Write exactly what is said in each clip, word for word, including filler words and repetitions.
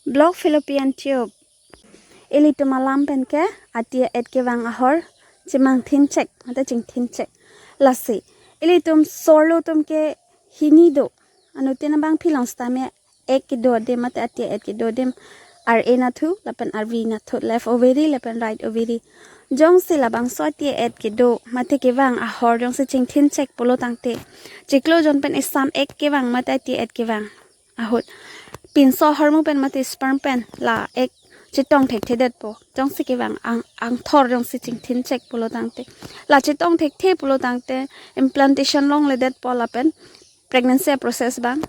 Blocked fallopian tube. Ilitum alam pen ke ati et kevang ahor chemangthin chek, mate chingthin chek. Lasi ilitum sorlo atum ke hini do. Anuttin abangpi along sitame ek kedo adim mate ati et kedo adim, R A nathu lapen R V nathu, left ovary lapen right ovary. Jongsi labangso ati et kedo mate kevang ahor jongsi chingthin chek pulo tangte, chiklo jon pen isam ek kevang mate ati et kevang ahut, pinso ahormu pen mate sperm pen la ek chetong thekthedetpo. Jongsi kevang ang, angthor jongsi chingthin chek pulo tangte, la chetong thekthe pulo tangte, implantation longledetpo lapen pregnancy process abang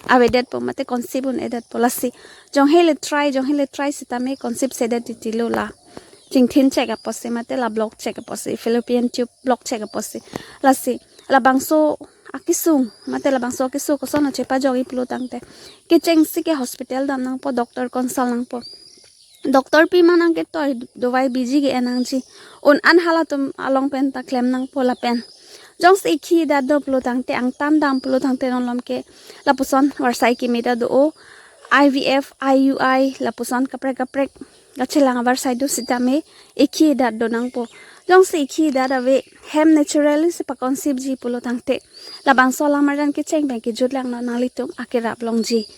avedetpo mate conceive un-edetpo. Lasi jonghele try, jonghele try sitame conceive sedet titilo la chingthin chek apotsi mate la blocked chek apotsi, fallopian tube blocked chek apotsi. Lasi labangso akesung mate labangso akesung koson chepajokji pulo tangte, kechengsi ke hospital dam nangpo, doctor consult nangpo. Doctor pi mang nangketoi, dovai biji ke-en nangji. Un-an halatum along pen ta klem nangpo lapen. Jongsi ikhi dak do pulo tangte, angtan dam pulo tangte non malom ke lapuson varsai keme ta do-o, I V F, I U I, lapuson kaprek kaprek kachelang avarsai do sitame ikhi dak do nangpo. Jongsi ikhi dak ave, hem naturally si paconceive ji pulo tangte, labangso alam arjan kecheng pen kejut lang non nanglitum akerap longji.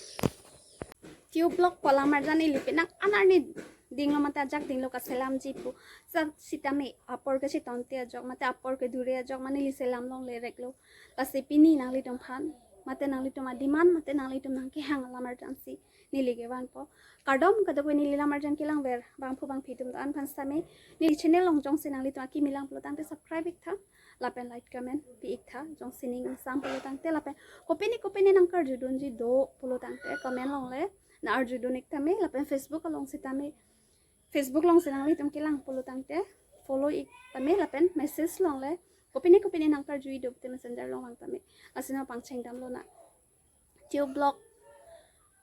Tube blocked pu alam arjan ili penang an arni dinglo mate ajak dinglo kaselamji pu. Sa sitame apor kechetongte ajok mate apor kedure ajok mane ili selam longlereklo. Lasi pini nanglitum aphan mate nanglitum a-demand mate nanglitum nangkehang alam arjan si neli kevangpo. Kardom kadokave neli lam arjan kelangver bangphu bangphi atum do-an aphan sitame, neli channel along jongsi nanglitum akimi lang pulo tangte subscribe iktha lapen like comment pi iktha, jongsi ning ingsam pulo tangte, lapen kopine kopine nangkarjudunji do pulo tangte comment along le nang-arjudun iktame, lapen Facebook along sitame, Facebook alongsi nanglitum kelang pulo tangte follow iktame, lapen message along le kopine kopine nangkarjuji do pute messenger along vangtame. Lasi nangpangcheng damlonang. Tube blocked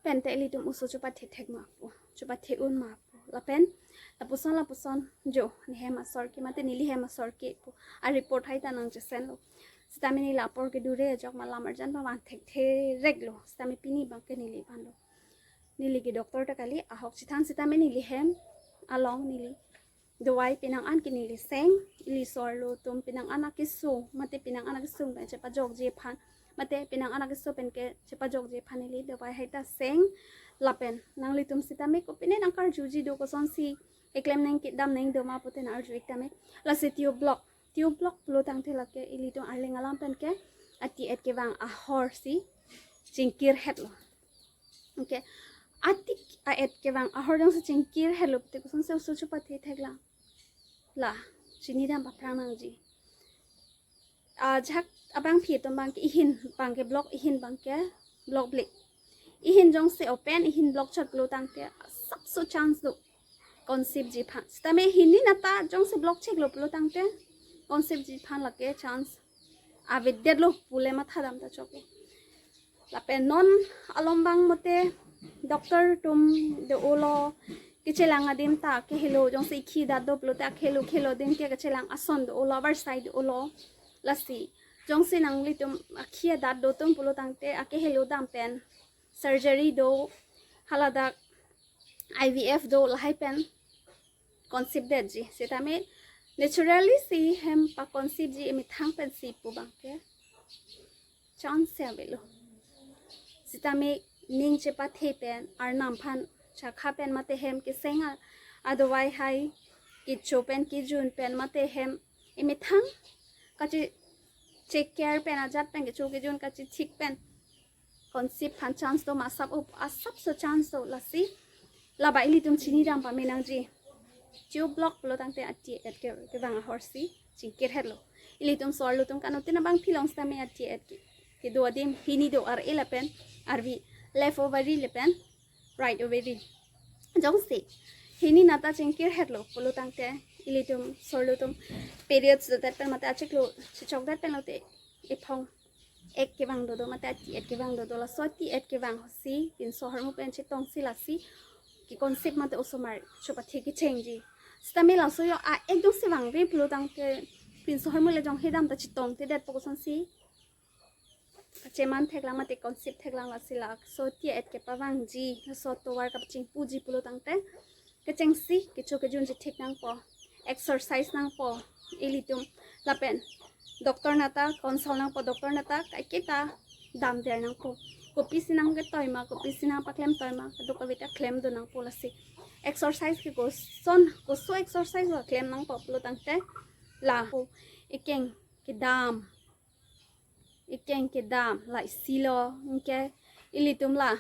pen te ilitum oso chepathe thek ma pu, chepathe un ma pu. Lapen lapuson lapuson jo nehem asor ke mate neli hem asor ke pu areport hai ta nangchesenlo. Sitame neli apor kedure ajok ma lam arjan pavan thekthe reklo. Sitame pini abang ke neli vanlo. Neli ke doctor ta kali, ahok chethan sitame neli hem along neli dovai penang an ke neli seng, ili sorlo atum penang an akesung mate penang an akesung pen chepajokji aphan mate penang an akesung pen ke chepajokji aphan ili dovai hai ta seng. Lapen nanglitum sitame kopine nangkarjuji do, kosonsi eklem nangkedam nang do ma pute nang-arju iktame. Lasi tube blocked, tube blocked pulo tangte lake ilitum arleng alam pen ke ati et kevang ahor si chingkirhetlo. Okay. Ati a-et kevang ahor jongsi chingkirhetlo pute kosonsi oso chepathe thek lang. La chinidam paphrang nangji. Ajak abangphi atum abang ke ihin abang ke blocked, ihin abang ke blocked ble. Ihin jongsi open, ihin blocked chot pulo tangte asapso chance do conceive ji aphan. Sitame hini nata jongsi blocked cheklo pulo tangte conceive ji aphan lake chance avedetlo pule matha dam ta choklo. Lapen non malom abang mate doctor atum do-olo, kechelang adim ta kehelo, jongsi ikhi dak do pulote akhelo khelo adim ke kechelang ason do-olo, avarsai do-olo. Lasi jongsi nanglitum akhi adak do atum pulo tangte akehelo dam pen surgery do, haladak I V F do, lahai pen conceive detji. Sitame naturally si hem paconceive ji emethang pensi pu abang ke chance avelo. Sitame ning chepathe pen, arnam aphan chakha pen mate hem keseng a, adovai hai kecho pen kejun pen mate hem emethang kache, che care pen ajat pen kecho kejun kachethik pen conceive aphan chance do ma asap up, asapso chance do. Lasi laba ilitum chinidam pame nangji. Tube blocked pulo tangte ati et ke, kevang ahor si chingkirhetlo. Ilitum sorlo atum ke anuttin abangphi along sitame ati et ke, kedo adim hini do, R A lapen R V, left ovary lapen right ovary. Jongsi hini nata chingkirhetlo pulo tangte ilitum sorlo atum periods dodet pen mate achiklo chechokdet pen lote ephong ek kevang dodo mate ati et kevang dodo, laso ati et kevang si pinso ahormu pen chetongsi lasi keconceive mate osomar chepathe kechengji. Sitame laso jo a-ek jongsi vangve pulo tangte pinso ahormu le jonghedam ta chetongtedetpo, kosonsi Kacheman theklang mate conceive theklang lasi la so ti et kepavangji, laso tovar kapachingpuji pulo tangte kechengsi kecho kejunji thik nangpo, exercise nangpo ilitum, lapen doctor nata consult nangpo, doctor nata kaiketa damver nangpo. Kopisi nangketoi ma, kopisi nangpaklem toi ma, kadokave ta klem do nangpo lasi. Exercise ke koson, koso exercise lo klem nangpo pulo tangte la ekeng kedam, ekeng kedam la isi lo, anke ilitum la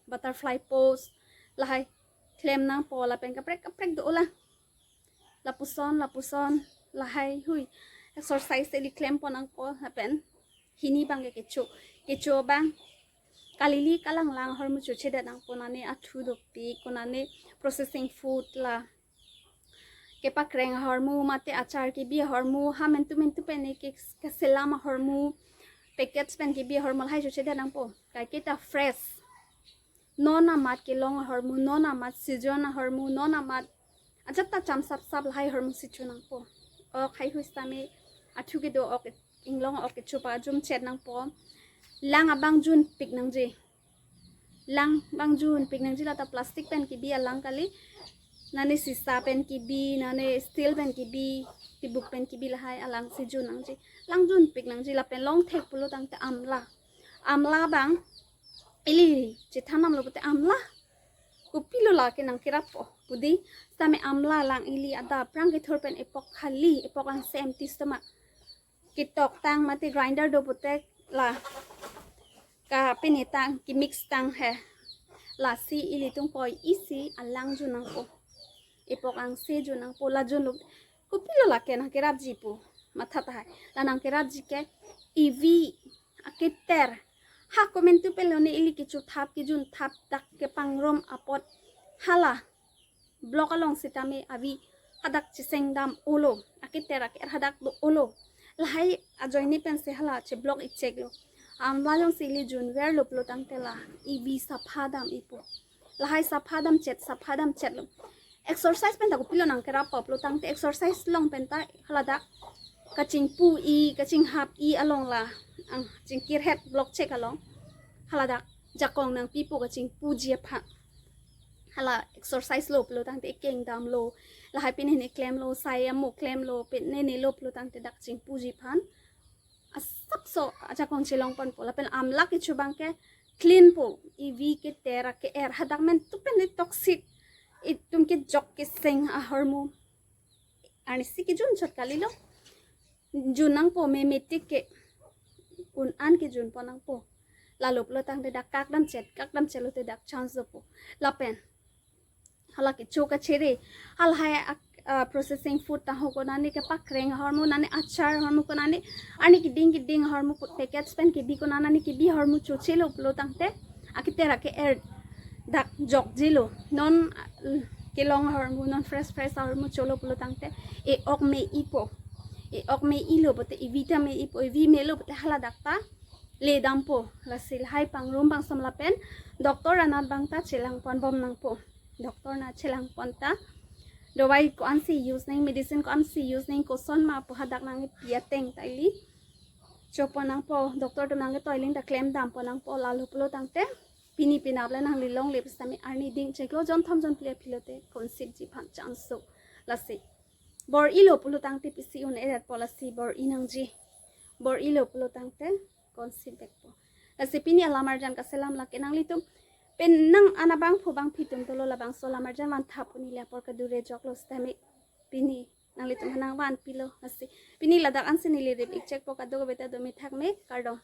butterfly pose lahai klem nangpo, lapen kaprek kaprek do ola. Lapuson, lapuson, lahai hui exercise ili klem pon nangpo, lapen hini abang ke kecho, kecho abang kalili kalanglang ahormu chochedet nangpo, nane athu dopik, konane processing food la kepakreng ahormu, mate achar kebi ahormu, ha mentu mentu pen ke keselam ahormu, packets pen kebi ahormu lahai chochedet nangpo. Kaiketa fresh, non amat kelong ahormu, non amat season ahormu, non amat ajat ta cham sap sap lahai ahormu si cho nangpo. Ok hai hui sitame athu kedo ok, inglong ok kecho pajum chet nangpo. Lang abang junpik nangji. Lang abang junpik nangji, lata plastic pen kebi alang kali. Nane sisa pen kebi, nane steel pen kebi, tibuk pen kebi lahai alang si jun nangji. Lang junpik nangji, lapen long thek pulo tangte amla. Amla abang ili chethan damlo pute amla kopilo lake nangkerappo pudi. Sitame amla lang ili adap aphrang kethur pen epok khali, epok angse empty stomach, ketoktang mate grinder do pute la kapinetang, kemixtang he. Lasi ilitum koi isi alang jun nangpo, epok angse jun nangpo, la junlo kopilo lake nangkerapji pu matha tahai. La nangkerapji ke ivi aketer. Ha komentu pen lone ili kechothap kejunthap dak kepangrum apot hala block along sitame avi hadak cheseng dam olo, aketer ake-er hadak do olo. Lahai ajoine pensi hala cheblock ik cheklo. Amla jongsi ili junverlo pulo tangte la ivi sapha dam ipo. Lahai sapha dam chet, sapha dam chetlo. Exercise pen ta kopilo nangkerappo pulo tangte exercise along pen ta haladak kachingpu-i, kachinghap-i along la, ang chingkirhet block chek along haladak jakong nangpipo kachingpuji aphan. Hala exercise lo pulo tangte ekeng damlo, lahai pine hini klemlo, sai amo klemlo, pine nelo pulo tangte dak chingpuji aphan asapso ajakong chelong ponpo. Lapen amla kecho abang ke clean po, ivi keter ake-er hadak mentu pen toxic, itum kejok keseng ahormu arnisi kejun chot kalilo. Jun nangpo, memetik ke un-an kejun pon nangpo. Lalo pulo tangte dak kak dam chet, kak dam chet lote dak chance dopo. Lapen hala kecho kachere, halahai ak-, ah, processing food ta ho konane kepakreng ahormu, nane achar ahormu, konane arni keding keding ahormu, packets pen kebi konane kebi ahormu chochelo pulo tangte aketer ake-er dak jokjelo. Non, ah, kelong ahormu, non fresh fresh ahormu cholo pulo tangte e-ok me-ipo. E-ok me-ilo pote ivi ta me-ipo, ivi melo pote haladak ta le dampo. Lasi lahai pangrum pangsom lapen doctor anat abang ta chelang ponbom nangpo. Doctor anat chelang pon ta dawai ko-ansi use nang, medicine ko-ansi use nang, koson ma pu hadak nangpi ateng ta ili cho pon nangpo, doctor atum nangketoi aling ta klem dam pon nangpo. Lalo pulo tangte pini penap le nangli longle pusitame arni ding chiklo, jon thom jon phli aphi lote conceive ji aphan chance do. Lasi bor-ilo pulo tangte pisi un-edetpo, lasi bor-i nangji. Bor-ilo pulo tangte conceive vekpo. Lasi pini alam arjan kaselam lake, nanglitum pen nang-an abangphu bangphi atum dolo, labangso alam arjan vantha pu neli apor kadure joklo sitame pini nanglitum aphan nangvanpilo. Lasi pini ladak ansi neli rip ik chekpo, kadokave ta do mithak me, kardom.